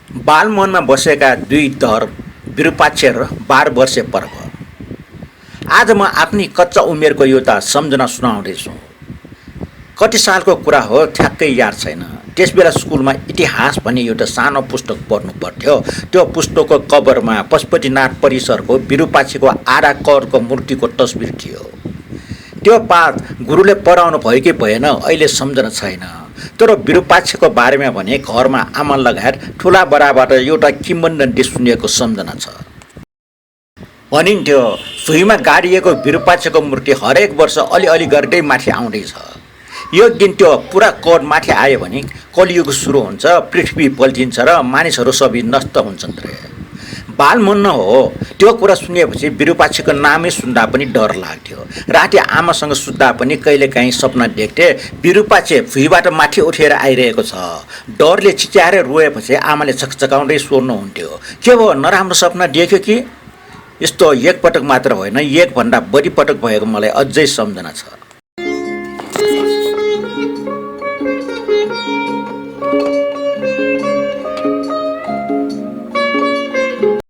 बालमनमा बसेका दुई दर विरूपाक्ष र 12 वर्षे पर्व। आज म आफ्नी कच्चा उमेरको एउटा सम्झना सुनाउँदैछु। कति सालको कुरा हो ठ्याक्कै याद छैन। त्यसबेला स्कुलमा इतिहास भन्ने एउटा सानो पुस्तक पढ्नु पर्थ्यो। त्यो पुस्तकको कभरमा पशुपतिनाथ परिसरको विरूपाक्षको आधा करोडको मूर्तिको तस्बिर थियो। त्यो पाठ गुरुले पढाउनु भयो कि भएन अहिले सम्झना छैन। तर विरूपाक्षको बारेमा भने घरमा आमा लगायत ठुला बडाबाट एउटा किम्वदन्ती सुनिएको सम्झना छ। भनिन्थ्यो भुइँमा गाडिएको विरूपाक्षको मूर्ति हरेक वर्ष अलिअलि गर्दै माथि आउँदैछ। यो दिन त्यो पुरा कोड माथि आयो भने कलियुग सुरु हुन्छ, पृथ्वी पल्टिन्छ र मानिसहरू सबै नष्ट हुन्छन् रे। बालमन हो। त्यो कुरा सुनेपछि विरूपाक्षको नामै सुन्दा पनि डर लाग्थ्यो। राति आमासँग सुत्दा पनि कहिलेकाहीँ सपना देख्थे विरूपाक्ष भुइँबाट माथि उठेर आइरहेको छ। डरले चिच्याएर रोएपछि आमाले छकछकाउँदै सोध्नुहुन्थ्यो, के हो नराम्रो सपना देख्यो कि? यस्तो एकपटक मात्र होइन, एकभन्दा बढी पटक भएको मलाई अझै सम्झना छ।